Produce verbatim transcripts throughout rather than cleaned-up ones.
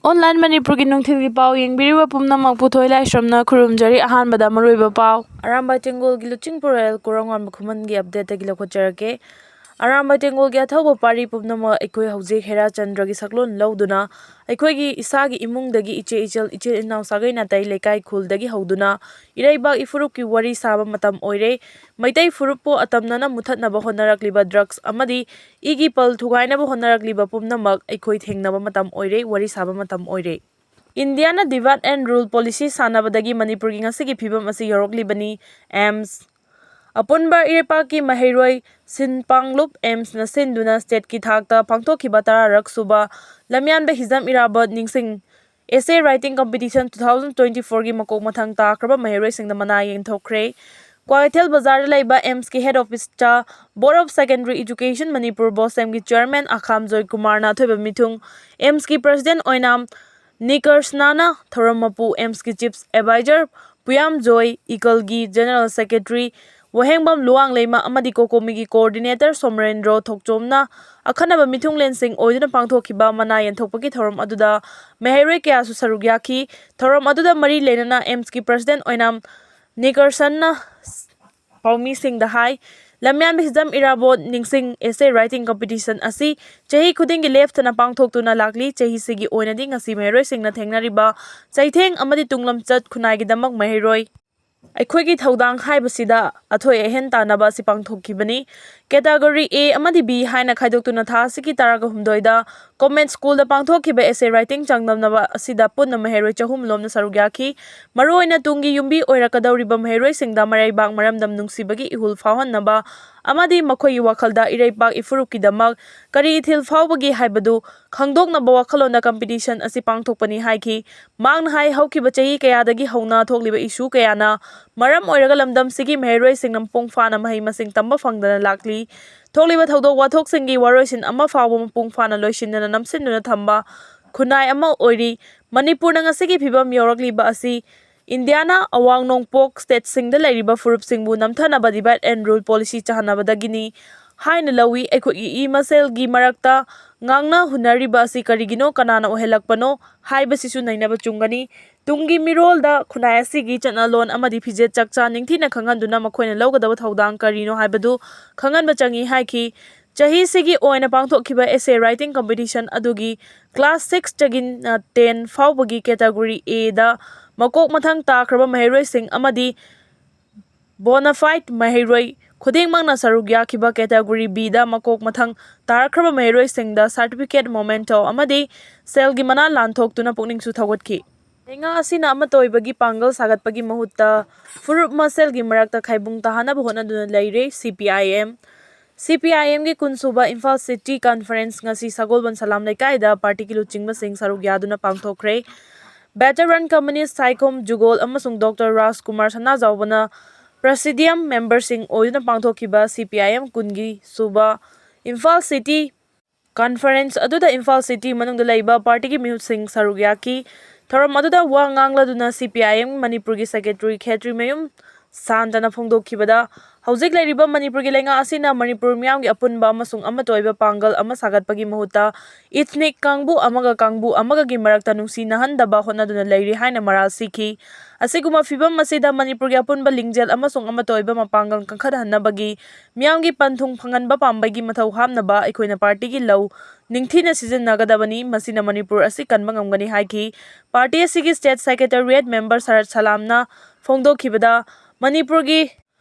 Online ꯃꯅꯤꯄꯨꯔꯒꯤ ꯅꯨꯡꯊꯤꯜꯒꯤ ꯄꯥꯎ ꯌꯦꯡꯕꯤꯔꯤꯕ ꯄꯨꯝꯅꯃꯛꯄꯨ ꯊꯣꯏ ꯂꯥꯏꯁ꯭ꯔꯝꯅ ꯈꯨꯔꯨꯝꯖꯔꯤ꯫ ꯑꯍꯥꯟꯕꯗ ꯃꯔꯨꯑꯣꯏꯕ ꯄꯥꯎ꯫ ꯑꯔꯥꯝꯕꯥꯏ ꯇꯦꯡꯒꯣꯜꯒꯤ ꯂꯨꯆꯤꯡꯄꯨꯔꯦꯜ ꯀꯣꯔꯧꯉꯥꯟꯕ ꯈꯨꯃꯟꯒꯤ updateꯇꯒꯤ ꯂꯧꯈꯠꯆꯔꯛꯀꯦ꯫ ꯑꯔꯥꯝꯕꯥꯏ ꯇꯦꯡꯒꯣꯜꯒꯤ ꯑꯊꯧꯕ ꯄꯥꯔꯤ ꯄꯨꯝꯅꯃꯛ ꯑꯩꯈꯣꯏ ꯍꯧꯖꯤꯛ ꯍꯦꯔꯥ ꯆꯟꯗ꯭ꯔꯒꯤ ꯁꯛꯂꯣꯟ ꯂꯧꯗꯨꯅ, ꯑꯩꯈꯣꯏꯒꯤ ꯏꯁꯥꯒꯤ ꯏꯃꯨꯡꯗꯒꯤ ꯏꯆꯦ ꯏꯆꯜ, ꯏꯆꯤꯜ ꯏꯅꯥꯎ, ꯁꯥꯒꯩ ꯅꯥꯇꯩ, ꯂꯩꯀꯥꯏ ꯈꯨꯜꯗꯒꯤ ꯍꯧꯗꯨꯅ ꯏꯔꯩꯕꯥꯛ ꯏꯐꯨꯔꯨꯞꯀꯤ ꯋꯥꯔꯤ ꯁꯥꯕ ꯃꯇꯝ ꯑꯣꯏꯔꯦ꯫ ꯃꯩꯇꯩ ꯐꯨꯔꯨꯞꯄꯨ ꯑꯇꯝꯅꯅ ꯃꯨꯊꯠꯅꯕ ꯍꯣꯠꯅꯔꯛꯂꯤꯕ drugs ꯑꯃꯗꯤ ꯏꯒꯤ ꯄꯜ ꯊꯨꯒꯥꯏꯅꯕ ꯍꯣꯠꯅꯔꯛꯂꯤꯕ ꯄꯨꯝꯅꯃꯛ ꯑꯩꯈꯣꯏ ꯊꯦꯡꯅꯕ ꯃꯇꯝ ꯑꯣꯏꯔꯦ, ꯋꯥꯔꯤ ꯁꯥꯕ ꯃꯇꯝ ꯑꯣꯏꯔꯦ꯫ ꯏꯟꯗꯤꯌꯥꯅ divide and rule policy ꯁꯥꯟꯅꯕꯗꯒꯤ ꯃꯅꯤꯄꯨꯔꯒꯤ ꯉꯁꯤꯒꯤ ꯐꯤꯕꯝ ꯑꯁꯤ ꯌꯧꯔꯛꯂꯤꯕꯅꯤ꯫ AIIMS꯫ ꯑꯄꯨꯟꯕ ꯏꯔꯩꯄꯥꯛꯀꯤ ꯃꯍꯩꯔꯣꯏ ꯁꯤꯟ ꯄꯥꯡꯂꯨꯞ AIIMSꯅ ꯁꯤꯟꯗꯨꯅ stateꯀꯤ ꯊꯥꯛꯇ ꯄꯥꯡꯊꯣꯛꯈꯤꯕ ꯇꯔꯥꯔꯛ ꯁꯨꯕ ꯂꯝꯌꯥꯟꯕ ꯍꯤꯖꯝ ꯏꯔꯥꯕꯣꯠ ꯅꯤꯡꯁꯤꯡ essay writing competition two thousand twenty fourꯒꯤ ꯃꯀꯣꯛ ꯃꯊꯪ ꯇꯥꯈ꯭ꯔꯕ ꯃꯍꯩꯔꯣꯏꯁꯤꯡꯗ ꯃꯅꯥ ꯌꯦꯟꯊꯣꯛꯈ꯭ꯔꯦ꯫ ꯀ꯭ꯋꯥꯀꯩꯊꯦꯜ ꯕꯖꯥꯔꯗ ꯂꯩꯕ AIIMSꯀꯤ head officeꯇ Board of Secondary Education Manipur, BOSEMꯒꯤ chairman ꯑꯈꯥꯝ ꯖꯣꯏꯀꯨꯃꯥꯔꯅ ꯑꯊꯣꯏꯕ ꯃꯤꯊꯨꯡ, AIIMSꯀꯤ president ꯑꯣꯏꯅꯥꯝ ꯅꯤꯀꯔꯁꯅꯥꯅ ꯊꯧꯔꯝ ꯃꯄꯨ, AIIMSꯀꯤ chief advisor ꯄꯨꯌꯥꯝ ꯖꯣꯏ, ꯏꯀꯜꯒꯤ general secretary ꯋꯥꯍꯦꯡꯕꯝ ꯂꯨꯋꯥꯡꯂꯩꯃ ꯑꯃꯗꯤ COCOMIꯒꯤ coordinator ꯁꯣꯃꯔꯦꯟꯗ꯭ꯔꯣ ꯊꯣꯛꯆꯣꯝꯅ ꯑꯈꯟꯅꯕ ꯃꯤꯊꯨꯡꯂꯦꯟꯁꯤꯡ ꯑꯣꯏꯗꯨꯅ ꯄꯥꯡꯊꯣꯛꯈꯤꯕ ꯃꯅꯥ ꯌꯦꯟꯊꯣꯛꯄꯒꯤ ꯊꯧꯔꯝ ꯑꯗꯨꯗ ꯃꯍꯩꯔꯣꯏ ꯀꯌꯥꯁꯨ ꯁꯔꯨꯛ ꯌꯥꯈꯤ꯫ ꯊꯧꯔꯝ ꯑꯗꯨꯗ ꯃꯔꯤ ꯂꯩꯅꯅ AIIMSꯀꯤ president ꯑꯣꯏꯅꯥꯝ ꯅꯤꯀꯔꯁꯟꯅ ꯄꯥꯎꯃꯤꯁꯤꯡꯗ ꯍꯥꯏ, ꯂꯝꯌꯥꯟꯕ ꯍꯤꯖꯝ ꯏꯔꯥꯕꯣꯠ ꯅꯤꯡꯁꯤꯡ essay writing competition ꯑꯁꯤ ꯆꯍꯤ ꯈꯨꯗꯤꯡꯒꯤ ꯂꯦꯞꯇꯅ ꯄꯥꯡꯊꯣꯛꯇꯨꯅ ꯂꯥꯛꯂꯤ꯫ ꯆꯍꯤꯁꯤꯒꯤ ꯑꯣꯏꯅꯗꯤ ꯉꯁꯤ ꯃꯍꯩꯔꯣꯏꯁꯤꯡꯅ ꯊꯦꯡꯅꯔꯤꯕ ꯆꯩꯊꯦꯡ ꯑꯃꯗꯤ ꯇꯨꯡꯂꯝꯆꯠ ꯈꯨꯟꯅꯥꯏꯒꯤꯗꯃꯛ ꯃꯍꯩꯔꯣꯏ ꯑꯩꯈꯣꯏꯒꯤ ꯊꯧꯗꯥꯡ ꯍꯥꯏꯕꯁꯤꯗ ꯑꯊꯣꯏ ꯑꯍꯦꯟ ꯇꯥꯟꯅꯕ ꯑꯁꯤ ꯄꯥꯡꯊꯣꯛꯈꯤꯕꯅꯤ꯫ Category A ꯑꯃꯗꯤ B ꯍꯥꯏꯅ ꯈꯥꯏꯗꯣꯛꯇꯨꯅ ꯊꯥ ꯑꯁꯤꯒꯤ ꯇꯔꯥꯒ ꯍꯨꯝꯗꯣꯏꯗ Government Schoolꯗ ꯄꯥꯡꯊꯣꯛꯈꯤꯕ essay writing ꯆꯥꯡꯗꯝꯅꯕ ꯑꯁꯤꯗ ꯄꯨꯟꯅ ꯃꯍꯩꯔꯣꯏ ꯆꯍꯨꯝ ꯂꯣꯝꯅ ꯁꯔꯨꯛ ꯌꯥꯈꯤ꯫ ꯃꯔꯨꯑꯣꯏꯅ ꯇꯨꯡꯒꯤ ꯌꯨꯝꯕꯤ ꯑꯣꯏꯔꯛꯀꯗꯧꯔꯤꯕ ꯃꯍꯩꯔꯣꯏꯁꯤꯡꯗ ꯃꯔꯩꯕꯥꯛ ꯃꯔꯝꯗꯝ ꯅꯨꯡꯁꯤꯕꯒꯤ ꯏꯍꯨꯜ ꯐꯥꯎꯍꯟꯅꯕ ꯑꯃꯗꯤ ꯃꯈꯣꯏꯒꯤ ꯋꯥꯈꯜꯗ ꯏꯔꯩꯄꯥꯛ ꯏꯐꯨꯔꯨꯞꯀꯤꯗꯃꯛ ꯀꯔꯤ ꯏꯊꯤꯜ ꯐꯥꯎꯕꯒꯦ ꯍꯥꯏꯕꯗꯨ ꯈꯪꯗꯣꯛꯅꯕ ꯋꯥꯈꯜꯂꯣꯟꯗ competition ꯑꯁꯤ ꯄꯥꯡꯊꯣꯛꯄꯅꯤ ꯍꯥꯏꯈꯤ꯫ ꯃꯍꯥꯛꯅ ꯍꯥꯏ, ꯍꯧꯈꯤꯕ ꯆꯍꯤ ꯀꯌꯥꯗꯒꯤ ꯍꯧꯅ ꯊꯣꯛꯂꯤꯕ issue ꯀꯌꯥꯅ ꯃꯔꯝ ꯑꯣꯏꯔꯒ ꯂꯝꯗꯝꯁꯤꯒꯤ ꯃꯍꯩꯔꯣꯏꯁꯤꯡꯅ ꯃꯄꯨꯡ ꯐꯥꯅ ꯃꯍꯩ ꯃꯁꯤꯡ ꯇꯝꯕ ꯐꯪꯗꯅ ꯂꯥꯛꯂꯤ꯫ ꯊꯣꯛꯂꯤꯕ ꯊꯧꯗꯣꯛ ꯋꯥꯊꯣꯛꯁꯤꯡꯒꯤ ꯋꯥꯔꯣꯏꯁꯤꯟ ꯑꯃ ꯐꯥꯎꯕ ꯃꯄꯨꯡ ꯐꯥꯅ ꯂꯣꯏꯁꯤꯟꯗꯅ ꯅꯝꯁꯤꯟꯗꯨꯅ ꯊꯝꯕ ꯈꯨꯟꯅꯥꯏ ꯑꯃ ꯑꯣꯏꯔꯤ꯫ ꯃꯅꯤꯄꯨꯔꯅ ꯉꯁꯤꯒꯤ ꯐꯤꯕꯝ ꯌꯧꯔꯛꯂꯤꯕ ꯑꯁꯤ ꯏꯟꯗꯤꯌꯥꯅ ꯑꯋꯥꯡ ꯅꯣꯡꯄꯣꯛ stateꯁꯤꯡꯗ ꯂꯩꯔꯤꯕ ꯐꯨꯔꯨꯞꯁꯤꯡꯕꯨ ꯅꯝꯊꯅꯕ divide and rule policy ꯆꯥꯍꯟꯅꯕꯗꯒꯤꯅꯤ ꯍꯥꯏꯅ ꯂꯧꯏ꯫ ꯑꯩꯈꯣꯏꯒꯤ ꯏ ꯃꯁꯦꯜꯒꯤ ꯃꯔꯛꯇ ꯉꯥꯡꯅ ꯍꯨꯟꯅꯔꯤꯕ ꯑꯁꯤ ꯀꯔꯤꯒꯤꯅꯣ, ꯀꯅꯥꯅ ꯑꯣꯏꯍꯜꯂꯛꯄꯅꯣ ꯍꯥꯏꯕꯁꯤꯁꯨ ꯅꯩꯅꯕ ꯆꯨꯝꯒꯅꯤ꯫ ꯇꯨꯡꯒꯤ ꯃꯤꯔꯣꯜꯗ ꯈꯨꯟꯅꯥꯏ ꯑꯁꯤꯒꯤ ꯆꯠꯅꯂꯣꯟ ꯑꯃꯗꯤ ꯐꯤꯖꯦꯠ ꯆꯥꯛꯆꯥ ꯅꯤꯡꯊꯤꯅ ꯈꯪꯍꯟꯗꯨꯅ ꯃꯈꯣꯏꯅ ꯂꯧꯒꯗꯕ ꯊꯧꯗꯥꯡ ꯀꯔꯤꯅꯣ ꯍꯥꯏꯕꯗꯨ ꯈꯪꯍꯟꯕ ꯆꯪꯏ ꯍꯥꯏꯈꯤ꯫ ꯆꯍꯤꯁꯤꯒꯤ ꯑꯣꯏꯅ ꯄꯥꯡꯊꯣꯛꯈꯤꯕ essay writing competition ꯑꯗꯨꯒꯤ class six ꯇꯒꯤꯅ ten ꯐꯥꯎꯕꯒꯤ category A ꯗ ꯃꯀꯣꯛ ꯃꯊꯪ ꯇꯥꯈ꯭ꯔꯕ ꯃꯍꯩꯔꯣꯏꯁꯤꯡ ꯑꯃꯗꯤ bona fide ꯃꯍꯩꯔꯣꯏ ꯈꯨꯗꯤꯡꯃꯛꯅ ꯁꯔꯨꯛ ꯌꯥꯈꯤꯕ category B ꯗ ꯃꯀꯣꯛ ꯃꯊꯪ ꯇꯥꯔꯛꯈ꯭ꯔꯕ ꯃꯍꯩꯔꯣꯏꯁꯤꯡꯗ certificate, memento ꯑꯃꯗꯤ ꯁꯦꯜꯒꯤ ꯃꯅꯥ ꯂꯥꯟꯊꯣꯛꯇꯨꯅ ꯄꯨꯛꯅꯤꯡꯁꯨ ꯊꯧꯒꯠꯈꯤ꯫ ꯂꯩꯉꯥꯛ ꯑꯁꯤꯅ ꯑꯃꯠꯇ ꯑꯣꯏꯕꯒꯤ ꯄꯥꯡꯒꯜ ꯁꯥꯒꯠꯄꯒꯤ ꯃꯍꯨꯠꯇ ꯐꯨꯔꯨꯞ ꯃꯁꯦꯜꯒꯤ ꯃꯔꯛꯇ ꯈꯥꯏꯕꯨꯡ ꯇꯥꯍꯟꯅꯕ ꯍꯣꯠꯅꯗꯨꯅ ꯂꯩꯔꯦ꯫ C P I M, C P I M ꯒꯤ ꯀꯨꯟꯁꯨꯕ ꯏꯝꯐꯥꯜ City Conference ꯉꯁꯤ ꯁꯒꯣꯜꯕꯟ ꯁꯂꯥꯝ ꯂꯩꯀꯥꯏꯗ party ꯒꯤ ꯂꯨꯆꯤꯡꯕꯁꯤꯡ ꯁꯔꯨꯛ ꯌꯥꯗꯨꯅ ꯄꯥꯡꯊꯣꯛꯈ꯭ꯔꯦ꯫ Veteran Communist ꯁꯥꯏꯈꯣꯝ ꯖꯨꯒꯣꯜ ꯑꯃꯁꯨꯡ Doctor ꯔꯥꯖꯀꯨꯃꯥꯔ ꯁꯅꯥꯖꯥꯎꯕꯅ presidium member ꯁꯤꯡ ꯑꯣꯏꯗꯨꯅ ꯄꯥꯡꯊꯣꯛꯈꯤꯕ C P I M ꯀꯨꯟꯒꯤ ꯁꯨꯕ ꯏꯝꯐꯥꯜ City Conference ꯑꯗꯨꯗ ꯏꯝꯐꯥꯜ City ꯃꯅꯨꯡꯗ ꯂꯩꯕ party ꯒꯤ ꯃꯤꯍꯨꯠꯁꯤꯡ ꯁꯔꯨꯛ ꯌꯥꯈꯤ꯫ ꯊꯧꯔꯝ ꯑꯗꯨꯗ ꯋꯥ ꯉꯥꯡꯂꯗꯨꯅ C P I M ꯃꯅꯤꯄꯨꯔꯒꯤ secretary ꯈꯦꯇ꯭ꯔꯤꯃꯌꯨꯝ ꯁꯥꯟꯇꯅ ꯐꯣꯡꯗꯣꯛꯈꯤꯕꯗ, ꯍꯧꯖꯤꯛ ꯂꯩꯔꯤꯕ ꯃꯅꯤꯄꯨꯔꯒꯤ ꯂꯩꯉꯥꯛ ꯑꯁꯤꯅ ꯃꯅꯤꯄꯨꯔ ꯃꯤꯌꯥꯝꯒꯤ ꯑꯄꯨꯟꯕ ꯑꯃꯁꯨꯡ ꯑꯃꯠꯇ ꯑꯣꯏꯕ ꯄꯥꯡꯒꯜ ꯑꯃ ꯁꯥꯒꯠꯄꯒꯤ ꯃꯍꯨꯠꯇ ethnic ꯀꯥꯡꯕꯨ ꯑꯃꯒ ꯀꯥꯡꯕꯨ ꯑꯃꯒꯒꯤ ꯃꯔꯛꯇ ꯅꯨꯡꯁꯤꯅꯍꯟꯗꯕ ꯍꯣꯠꯅꯗꯨꯅ ꯂꯩꯔꯤ ꯍꯥꯏꯅ ꯃꯔꯥꯜ ꯁꯤꯈꯤ꯫ ꯑꯁꯤꯒꯨꯝꯕ ꯐꯤꯚꯝ ꯑꯁꯤꯗ ꯃꯅꯤꯄꯨꯔꯒꯤ ꯑꯄꯨꯟꯕ ꯂꯤꯡꯖꯦꯜ ꯑꯃꯁꯨꯡ ꯑꯃꯠꯇ ꯑꯣꯏꯕ ꯃꯄꯥꯡꯒꯜ ꯀꯟꯈꯠꯍꯟꯅꯕꯒꯤ ꯃꯤꯌꯥꯝꯒꯤ ꯄꯟꯊꯨꯡ ꯐꯪꯍꯟꯕ ꯄꯥꯝꯕꯒꯤ ꯃꯊꯧ ꯍꯥꯞꯅꯕ ꯑꯩꯈꯣꯏꯅ party ꯒꯤ ꯂꯧ ꯅꯤꯡꯊꯤꯅ ꯁꯤꯖꯤꯟꯅꯒꯗꯕꯅꯤ꯫ ꯃꯁꯤꯅ ꯃꯅꯤꯄꯨꯔ ꯑꯁꯤ ꯀꯟꯕ ꯉꯝꯒꯅꯤ ꯍꯥꯏꯈꯤ꯫ Party ꯑꯁꯤꯒꯤ state secretariat member ꯁꯔꯠ ꯁꯂꯥꯝꯅ ꯐꯣꯡꯗꯣꯛꯈꯤꯕꯗ, ꯃꯅꯤꯄꯨꯔꯒꯤ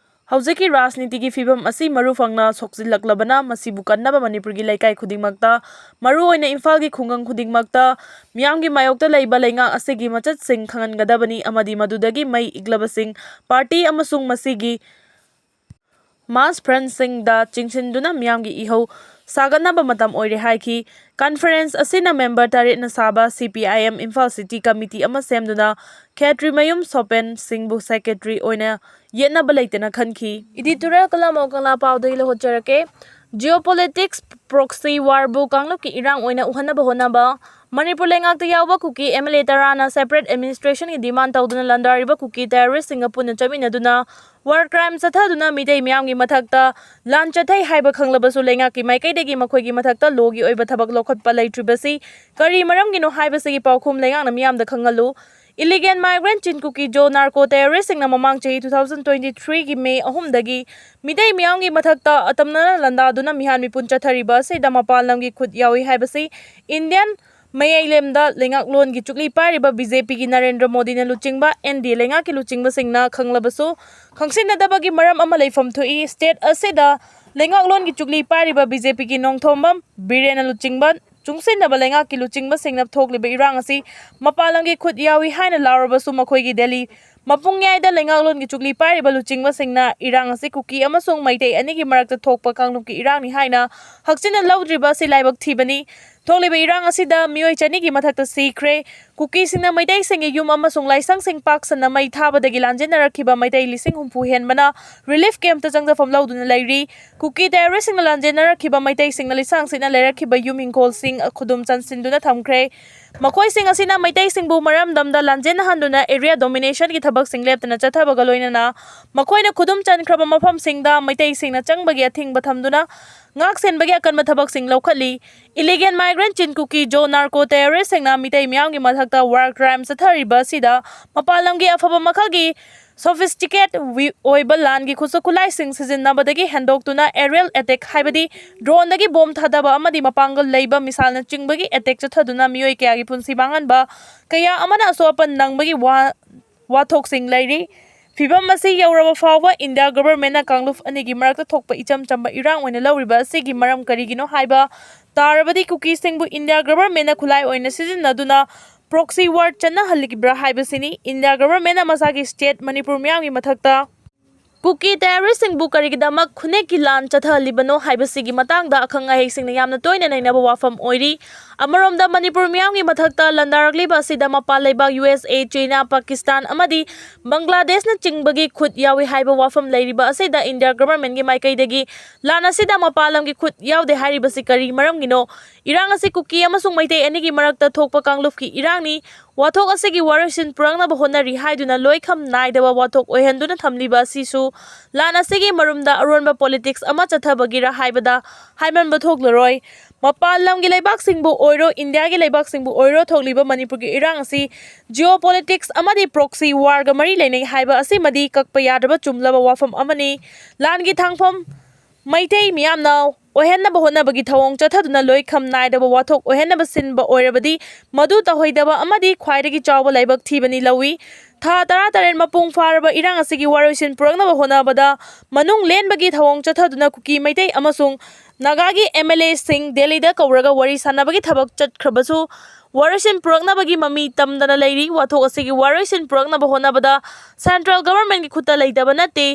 ꯍꯧꯖꯤꯛꯀꯤ ꯔꯥꯖꯅꯤꯇꯤꯒꯤ ꯐꯤꯚꯝ ꯑꯁꯤ ꯃꯔꯨ ꯐꯪꯅ ꯁꯣꯛꯆꯤꯜꯂꯛꯂꯕꯅ, ꯃꯁꯤꯕꯨ ꯀꯟꯅꯕ ꯃꯅꯤꯄꯨꯔꯒꯤ ꯂꯩꯀꯥꯏ ꯈꯨꯗꯤꯡꯃꯛꯇ, ꯃꯔꯨꯑꯣꯏꯅ ꯏꯝꯐꯥꯜꯒꯤ ꯈꯨꯡꯒꯪ ꯈꯨꯗꯤꯡꯃꯛꯇ ꯃꯤꯌꯥꯝꯒꯤ ꯃꯥꯌꯣꯛꯇ ꯂꯩꯕ ꯂꯩꯉꯥꯛ ꯑꯁꯤꯒꯤ ꯃꯆꯠꯁꯤꯡ ꯈꯪꯍꯟꯒꯗꯕꯅꯤ ꯑꯃꯗꯤ ꯃꯗꯨꯗꯒꯤ ꯃꯩ ꯏꯛꯂꯕꯁꯤꯡ party ꯑꯃꯁꯨꯡ ꯃꯁꯤꯒꯤ mass front ꯁꯤꯡꯗ ꯆꯤꯡꯁꯤꯟꯗꯨꯅ ꯃꯤꯌꯥꯝꯒꯤ ꯏꯍꯧ ꯁꯥꯒꯠꯅꯕ ꯃꯇꯝ ꯑꯣꯏꯔꯦ ꯍꯥꯏꯈꯤ꯫ Conference ꯑꯁꯤꯅ member ꯇꯔꯦꯠꯅ ꯁꯥꯕ C P I M Imphal City Committee ꯑꯃ ꯁꯦꯝꯗꯨꯅ ꯈꯦꯇ꯭ꯔꯤꯃꯌꯨꯝ ꯁꯣꯄꯦꯟ ꯁꯤꯡꯕꯨ secretary ꯑꯣꯏꯅ ꯌꯦꯠꯅꯕ ꯂꯩꯇꯅ ꯈꯟꯈꯤ꯫ Editorial ꯀꯂꯝ ꯑꯣ ꯀꯪꯂꯥ ꯄꯥꯎꯗꯒꯤ ꯂꯧꯈꯠꯆꯔꯛꯀꯦ꯫ Geopolitics proxy war ꯕꯨ ꯀꯥꯡꯂꯨꯞꯀꯤ ꯏꯔꯥꯡ ꯑꯣꯏꯅ ꯎꯍꯟꯅꯕ ꯍꯣꯠꯅꯕ꯫ ꯃꯅꯤꯄꯨꯔ ꯂꯩꯉꯥꯛꯇ ꯌꯥꯎꯕ ꯀꯨꯀꯤ MLA ꯇꯔꯥꯅ separate administrationꯒꯤ demand ꯇꯧꯗꯨꯅ ꯂꯥꯟꯗꯥꯔꯤꯕ ꯀꯨꯀꯤ terroristꯁꯤꯡꯒ ꯄꯨꯟꯅ ꯆꯠꯃꯤꯟꯅꯗꯨꯅ war crime ꯆꯠꯊꯗꯨꯅ ꯃꯤꯇꯩ ꯃꯤꯌꯥꯝꯒꯤ ꯃꯊꯛꯇ ꯂꯥꯟ ꯆꯠꯊꯩ ꯍꯥꯏꯕ ꯈꯪꯂꯕꯁꯨ ꯂꯩꯉꯥꯛꯀꯤ ꯃꯥꯏꯀꯩꯗꯒꯤ ꯃꯈꯣꯏꯒꯤ ꯃꯊꯛꯇ lawꯒꯤ ꯑꯣꯏꯕ ꯊꯕꯛ ꯂꯧꯈꯠꯄ ꯂꯩꯇ꯭ꯔꯤꯕꯁꯤ ꯀꯔꯤ ꯃꯔꯝꯒꯤꯅꯣ ꯍꯥꯏꯕꯁꯤꯒꯤ ꯄꯥꯎꯈꯨꯝ ꯂꯩꯉꯥꯛꯅ ꯃꯤꯌꯥꯝꯗ ꯈꯪꯍꯜꯂꯨ꯫ Illegal migrant Chin Kuki Zo narco terroristꯁꯤꯡꯅ ꯃꯃꯥꯡ ꯆꯍꯤ two thousand twenty threeꯒꯤ May ꯑꯍꯨꯝꯗꯒꯤ ꯃꯤꯇꯩ ꯃꯤꯌꯥꯝꯒꯤ ꯃꯊꯛꯇ ꯑꯇꯝꯅꯅ ꯂꯥꯟꯗꯥꯗꯨꯅ ꯃꯤꯍꯥꯠ ꯃꯤꯄꯨꯟ ꯆꯠꯊꯔꯤꯕ ꯑꯁꯤꯗ ꯃꯄꯥꯟ ꯂꯝꯒꯤ ꯈꯨꯠ ꯌꯥꯎꯏ ꯍꯥꯏꯕꯁꯤ Indian ꯃꯌꯥꯏꯂꯦꯝꯗ ꯂꯩꯉꯥꯛꯂꯣꯟꯒꯤ ꯆꯨꯛꯂꯤ ꯄꯥꯏꯔꯤꯕ BJPꯒꯤ ꯅꯔꯦꯟꯗ꯭ꯔ ꯃꯣꯗꯤꯅ ꯂꯨꯆꯤꯡꯕ NDA ꯂꯩꯉꯥꯛꯀꯤ ꯂꯨꯆꯤꯡꯕꯁꯤꯡꯅ ꯈꯪꯂꯕꯁꯨ ꯈꯪꯁꯤꯟꯅꯗꯕꯒꯤ ꯃꯔꯝ ꯑꯃ ꯂꯩꯐꯝ ꯊꯣꯛꯏ꯫ State ꯑꯁꯤꯗ ꯂꯩꯉꯥꯛꯂꯣꯟꯒꯤ ꯆꯨꯛꯂꯤ ꯄꯥꯏꯔꯤꯕ BJPꯒꯤ ꯅꯣꯡꯊꯣꯝꯕꯝ ꯕꯤꯔꯦꯟꯅ ꯂꯨꯆꯤꯡꯕ ꯆꯨꯡꯁꯤꯟꯅꯕ ꯂꯩꯉꯥꯛꯀꯤ ꯂꯨꯆꯤꯡꯕꯁꯤꯡꯅ ꯊꯣꯛꯂꯤꯕ ꯏꯔꯥꯡ ꯑꯁꯤ ꯃꯄꯥꯟ ꯂꯝꯒꯤ ꯈꯨꯠ ꯌꯥꯎꯏ ꯍꯥꯏꯅ ꯂꯥꯎꯔꯕꯁꯨ ꯃꯈꯣꯏꯒꯤ ꯗꯦꯜꯂꯤ ꯃꯄꯨꯡꯌꯥꯏꯗ ꯂꯩꯉꯥꯛꯂꯣꯟꯒꯤ ꯆꯨꯛꯂꯤ ꯄꯥꯏꯔꯤꯕ ꯂꯨꯆꯤꯡꯕꯁꯤꯡꯅ ꯏꯔꯥꯡ ꯑꯁꯤ ꯀꯨꯀꯤ ꯑꯃꯁꯨꯡ ꯃꯩꯇꯩ ꯑꯅꯤꯒꯤ ꯃꯔꯛꯇ ꯊꯣꯛꯄ ꯀꯥꯡꯂꯨꯞꯀꯤ ꯏꯔꯥꯡꯅꯤ ꯍꯥꯏꯅ ꯍꯛꯆꯤꯟꯅ ꯂꯧꯗ꯭ꯔꯤꯕ ꯑꯁꯤ ꯂꯥꯏꯕꯛ ꯊꯤꯕꯅꯤ꯫ ꯊꯣꯛꯂꯤꯕ ꯏꯔꯥꯡ ꯑꯁꯤꯗ ꯃꯤꯑꯣꯏ ꯆꯅꯤꯒꯤ ꯃꯊꯛꯇ ꯁꯤꯈ꯭ꯔꯦ꯫ ꯀꯨꯀꯤꯁꯤꯡꯅ ꯃꯩꯇꯩꯁꯤꯡꯒꯤ ꯌꯨꯝ ꯑꯃꯁꯨꯡ ꯂꯥꯏꯁꯪꯁꯤꯡ ꯄꯥꯛ ꯁꯟꯅ ꯃꯩ ꯊꯥꯕꯗꯒꯤ ꯂꯥꯟꯖꯦꯟꯅꯔꯛꯈꯤꯕ ꯃꯩꯇꯩ ꯂꯤꯁꯤꯡ ꯍꯨꯝꯐꯨ ꯍꯦꯟꯕꯅ relief campꯇ ꯆꯪꯖꯐꯝ ꯂꯧꯗꯨꯅ ꯂꯩꯔꯤ꯫ ꯀꯨꯀꯤ terroristꯁꯤꯡꯅ ꯂꯥꯟꯖꯦꯟꯅꯔꯛꯈꯤꯕ ꯃꯩꯇꯩꯁꯤꯡꯅ ꯂꯤꯁꯥꯡ ꯁꯤꯠꯅ ꯂꯩꯔꯛꯈꯤꯕ ꯌꯨꯝ ꯏꯪꯈꯣꯜꯁꯤꯡ ꯈꯨꯗꯨꯝ ꯆꯟꯁꯤꯟꯗꯨꯅ ꯊꯝꯈ꯭ꯔꯦ꯫ ꯃꯈꯣꯏꯁꯤꯡ ꯑꯁꯤꯅ ꯃꯩꯇꯩꯁꯤꯡꯕꯨ ꯃꯔꯝꯗꯝꯗ ꯂꯥꯟꯖꯦꯟꯅꯍꯟꯗꯨꯅ area dominationꯒꯤ ꯊꯕꯛꯁꯤꯡ ꯂꯦꯞꯇꯅ ꯆꯠꯊꯕꯒ ꯂꯣꯏꯅꯅ ꯃꯈꯣꯏꯅ ꯈꯨꯗꯨꯝ ꯆꯟꯈ꯭ꯔꯕ ꯃꯐꯝꯁꯤꯡꯗ ꯃꯩꯇꯩꯁꯤꯡꯅ ꯆꯪꯕꯒꯤ ꯑꯊꯤꯡꯕ ꯊꯝꯗꯨꯅ ꯉꯥꯛ ꯁꯦꯟꯕꯒꯤ ꯑꯀꯟꯕ ꯊꯕꯛꯁꯤꯡ ꯂꯧꯈꯠꯂꯤ꯫ Illegal migrant Chin Kuki Zo narco terroristꯁꯤꯡꯅ Meitei ꯃꯤꯌꯥꯝꯒꯤ ꯃꯊꯛꯇ war crime ꯆꯠꯊꯔꯤꯕ ꯑꯁꯤꯗ ꯃꯄꯥꯟ ꯂꯝꯒꯤ ꯑꯐꯕ ꯃꯈꯜꯒꯤ sophisticate ꯋꯤ-, ꯑꯣꯏꯕ ꯂꯥꯟꯒꯤ ꯈꯨꯠꯁꯨ ꯈꯨꯠꯂꯥꯏꯁꯤꯡ ꯁꯤꯖꯤꯟꯅꯕꯗꯒꯤ ꯍꯦꯟꯗꯣꯛꯇꯨꯅ aerial attack ꯍꯥꯏꯕꯗꯤ droneꯗꯒꯤ bomb ꯊꯥꯗꯕ ꯑꯃꯗꯤ ꯃꯄꯥꯡꯒꯜ ꯂꯩꯕ missileꯅꯆꯤꯡꯕꯒꯤ attack ꯆꯠꯊꯗꯨꯅ ꯃꯤꯑꯣꯏ ꯀꯌꯥꯒꯤ ꯄꯨꯟꯁꯤ ꯃꯥꯡꯍꯟꯕ, ꯀꯌꯥ ꯑꯃꯅ ꯑꯁꯣꯛ ꯑꯄꯟ ꯅꯪꯕꯒꯤ ꯋꯥ-, ꯋꯥꯊꯣꯛꯁꯤꯡ ꯂꯩꯔꯤ꯫ ꯐꯤꯚꯝ ꯑꯁꯤ ꯌꯧꯔꯕ ꯐꯥꯎꯕ India governmentꯅ ꯀꯥꯡꯂꯨꯞ ꯑꯅꯤꯒꯤ ꯃꯔꯛꯇ ꯊꯣꯛꯄ ꯏꯆꯝ ꯆꯝꯕ ꯏꯔꯥꯡ ꯑꯣꯏꯅ ꯂꯧꯔꯤꯕ ꯑꯁꯤꯒꯤ ꯃꯔꯝ ꯀꯔꯤꯒꯤꯅꯣ ꯍꯥꯏꯕ ꯇꯥꯔꯕꯗꯤ ꯀꯨꯀꯤꯁꯤꯡꯕꯨ India governmentꯅ ꯈꯨꯠꯂꯥꯏ ꯑꯣꯏꯅ ꯁꯤꯖꯤꯟꯅꯗꯨꯅ proxy war ꯆꯠꯅꯍꯜꯂꯤꯕ꯭ꯔꯥ ꯍꯥꯏꯕꯁꯤꯅꯤ꯫ India governmentꯅ ꯃꯁꯥꯒꯤ state ꯃꯅꯤꯄꯨꯔ ꯃꯤꯌꯥꯝꯒꯤ ꯃꯊꯛꯇ ꯀꯨꯀꯤ terroristꯁꯤꯡꯕꯨ ꯀꯔꯤꯒꯤꯗꯃꯛ ꯈꯨꯠꯅꯦꯛꯀꯤ ꯂꯥꯟ ꯆꯠꯊꯍꯜꯂꯤꯕꯅꯣ ꯍꯥꯏꯕꯁꯤꯒꯤ ꯃꯇꯥꯡꯗ ꯑꯈꯪ ꯑꯍꯩꯁꯤꯡꯅ ꯌꯥꯝꯅ ꯇꯣꯏꯅ ꯅꯩꯅꯕ ꯋꯥꯐꯝ ꯑꯣꯏꯔꯤ꯫ ꯑꯃꯔꯣꯝꯗ ꯃꯅꯤꯄꯨꯔ ꯃꯤꯌꯥꯝꯒꯤ ꯃꯊꯛꯇ ꯂꯥꯟꯗꯥꯔꯛꯂꯤꯕ ꯑꯁꯤꯗ ꯃꯄꯥꯟ ꯂꯩꯕꯥꯛ USA, China, Pakistan ꯑꯃꯗꯤ ꯕꯪꯒ꯭ꯂꯥꯗꯦꯁꯅꯆꯤꯡꯕꯒꯤ ꯈꯨꯠ ꯌꯥꯎꯏ ꯍꯥꯏꯕ ꯋꯥꯐꯝ ꯂꯩꯔꯤꯕ ꯑꯁꯤꯗ India governmentꯀꯤ ꯃꯥꯏꯀꯩꯗꯒꯤ ꯂꯥꯟ ꯑꯁꯤꯗ ꯃꯄꯥꯟ ꯂꯝꯒꯤ ꯈꯨꯠ ꯌꯥꯎꯗꯦ ꯍꯥꯏꯔꯤꯕꯁꯤ ꯀꯔꯤ ꯃꯔꯝꯒꯤꯅꯣ? ꯏꯔꯥꯡ ꯑꯁꯤ ꯀꯨꯀꯤ ꯑꯃꯁꯨꯡ ꯃꯩꯇꯩ ꯑꯅꯤꯒꯤ ꯃꯔꯛꯇ ꯊꯣꯛꯄ ꯀꯥꯡꯂꯨꯞꯀꯤ ꯏꯔꯥꯡꯅꯤ꯫ ꯋꯥꯊꯣꯛ ꯑꯁꯤꯒꯤ ꯋꯥꯔꯣꯏꯁꯤꯟ ꯄꯨꯔꯛꯅꯕ ꯍꯣꯠꯅꯔꯤ ꯍꯥꯏꯗꯨꯅ ꯂꯣꯏꯈꯝ ꯅꯥꯏꯗꯕ ꯋꯥꯊꯣꯛ ꯑꯣꯏꯍꯟꯗꯨꯅ ꯊꯝꯂꯤꯕ ꯑꯁꯤꯁꯨ ꯂꯥꯟ ꯑꯁꯤꯒꯤ ꯃꯔꯨꯝꯗ ꯑꯔꯣꯟꯕ politics ꯑꯃ ꯆꯠꯊꯕꯒꯤꯔ ꯍꯥꯏꯕꯗ ꯍꯥꯏꯃꯟꯕ ꯊꯣꯛꯂꯔꯣꯏ꯫ ꯃꯄꯥꯟ ꯂꯝꯒꯤ ꯂꯩꯕꯥꯛꯁꯤꯡꯕꯨ ꯑꯣꯏꯔꯣ, ꯏꯟꯗꯤꯌꯥꯒꯤ ꯂꯩꯕꯥꯛꯁꯤꯡꯕꯨ ꯑꯣꯏꯔꯣ, ꯊꯣꯛꯂꯤꯕ ꯃꯅꯤꯄꯨꯔꯒꯤ ꯏꯔꯥꯡ ꯑꯁꯤ geopolitics ꯑꯃꯗꯤ proxy warꯒ ꯃꯔꯤ ꯂꯩꯅꯩ ꯍꯥꯏꯕ ꯑꯁꯤꯃꯗꯤ ꯀꯛꯄ ꯌꯥꯗ꯭ꯔꯕ ꯆꯨꯝꯂꯕ ꯋꯥꯐꯝ ꯑꯃꯅꯤ꯫ ꯂꯥꯟꯒꯤ ꯊꯥꯡꯐꯝ ꯃꯩꯇꯩ ꯃꯤꯌꯥꯝꯅ ꯑꯣꯏꯍꯟꯅꯕ ꯍꯣꯠꯅꯕꯒꯤ ꯊꯧꯑꯣꯡ ꯆꯠꯊꯗꯨꯅ ꯂꯣꯏꯈꯝ ꯅꯥꯏꯗꯕ ꯋꯥꯊꯣꯛ ꯑꯣꯏꯍꯟꯅꯕ ꯁꯤꯟꯕ ꯑꯣꯏꯔꯕꯗꯤ ꯃꯗꯨ ꯇꯧꯍꯩꯗꯕ ꯑꯃꯗꯤ ꯈ꯭ꯋꯥꯏꯗꯒꯤ ꯆꯥꯎꯕ ꯂꯥꯏꯕꯛ ꯊꯤꯕꯅꯤ ꯂꯧꯏ꯫ ꯊꯥ ꯇꯔꯥꯇꯔꯦꯠ ꯃꯄꯨꯡ ꯐꯥꯔꯕ ꯏꯔꯥꯡ ꯑꯁꯤꯒꯤ ꯋꯥꯔꯣꯏꯁꯤꯟ ꯄꯨꯔꯛꯅꯕ ꯍꯣꯠꯅꯕꯗ ꯃꯅꯨꯡ ꯂꯦꯟꯕꯒꯤ ꯊꯧꯑꯣꯡ ꯆꯠꯊꯗꯨꯅ ꯀꯨꯀꯤ ꯃꯩꯇꯩ ꯑꯃꯁꯨꯡ ꯅꯥꯒꯥꯒꯤ MLAꯁꯤꯡ ꯗꯦꯜꯂꯤꯗ ꯀꯧꯔꯒ ꯋꯥꯔꯤ ꯁꯥꯟꯅꯕꯒꯤ ꯊꯕꯛ ꯆꯠꯈ꯭ꯔꯕꯁꯨ ꯋꯥꯔꯣꯏꯁꯤꯟ ꯄꯨꯔꯛꯅꯕꯒꯤ ꯃꯃꯤ ꯇꯝꯗꯅ ꯂꯩꯔꯤ꯫ ꯋꯥꯊꯣꯛ ꯑꯁꯤꯒꯤ ꯋꯥꯔꯣꯏꯁꯤꯟ ꯄꯨꯔꯛꯅꯕ ꯍꯣꯠꯅꯕꯗ central governmentꯀꯤ ꯈꯨꯠꯇ ꯂꯩꯇꯕ ꯅꯠꯇꯦ꯫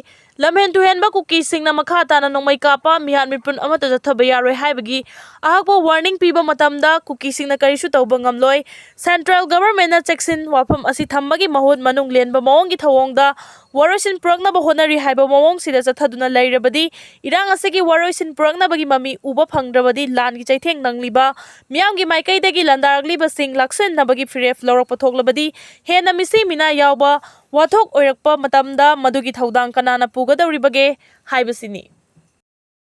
ꯂꯝꯍꯦꯟ ꯇꯨꯍꯦꯟꯕ ꯀꯨꯀꯤꯁꯤꯡꯅ ꯃꯈꯥ ꯇꯥꯅ ꯅꯣꯡꯃꯩ ꯀꯥꯞꯄ, ꯃꯤꯍꯥꯠ ꯃꯤꯄꯨꯟ ꯑꯃꯠꯇ ꯆꯠꯊꯕ ꯌꯥꯔꯣꯏ ꯍꯥꯏꯕꯒꯤ ꯑꯍꯛꯄ warning ꯄꯤꯕ ꯃꯇꯝꯗ ꯀꯨꯀꯤꯁꯤꯡꯅ ꯀꯔꯤꯁꯨ ꯇꯧꯕ ꯉꯝꯂꯣꯏ꯫ Central governmentꯅ ꯆꯦꯛꯁꯤꯟ ꯋꯥꯐꯝ ꯑꯁꯤ ꯊꯝꯕꯒꯤ ꯃꯍꯨꯠ ꯃꯅꯨꯡ ꯂꯦꯟꯕ ꯃꯑꯣꯡꯒꯤ ꯊꯧꯑꯣꯡꯗ ꯋꯥꯔꯣꯏꯁꯤꯟ ꯄꯨꯔꯛꯅꯕ ꯍꯣꯠꯅꯔꯤ ꯍꯥꯏꯕ ꯃꯑꯣꯡꯁꯤꯗ ꯆꯠꯊꯗꯨꯅ ꯂꯩꯔꯕꯗꯤ, ꯏꯔꯥꯡ ꯑꯁꯤꯒꯤ ꯋꯥꯔꯣꯏꯁꯤꯟ ꯄꯨꯔꯛꯅꯕꯒꯤ ꯃꯃꯤ ꯎꯕ ꯐꯪꯗ꯭ꯔꯕꯗꯤ, ꯂꯥꯟꯒꯤ ꯆꯩꯊꯦꯡ ꯅꯪꯂꯤꯕ ꯃꯤꯌꯥꯝꯒꯤ ꯃꯥꯏꯀꯩꯗꯒꯤ ꯂꯥꯟꯗꯥꯔꯛꯂꯤꯕꯁꯤꯡ ꯂꯥꯛꯁꯤꯟꯅꯕꯒꯤ ꯐꯤꯔꯦꯞ ꯂꯧꯔꯛꯄ ꯊꯣꯛꯂꯕꯗꯤ, ꯍꯦꯟꯅ ꯃꯤꯁꯤ ꯃꯤꯅꯥ ꯌꯥꯎꯕ ꯋꯥꯊꯣꯛ ꯑꯣꯏꯔꯛꯄ ꯃꯇꯝꯗ ꯃꯗꯨꯒꯤ ꯊꯧꯗꯥꯡ ꯀꯅꯥꯅ ꯄꯨꯒꯗꯧꯔꯤꯕꯒꯦ ꯍꯥꯏꯕꯁꯤꯅꯤ꯫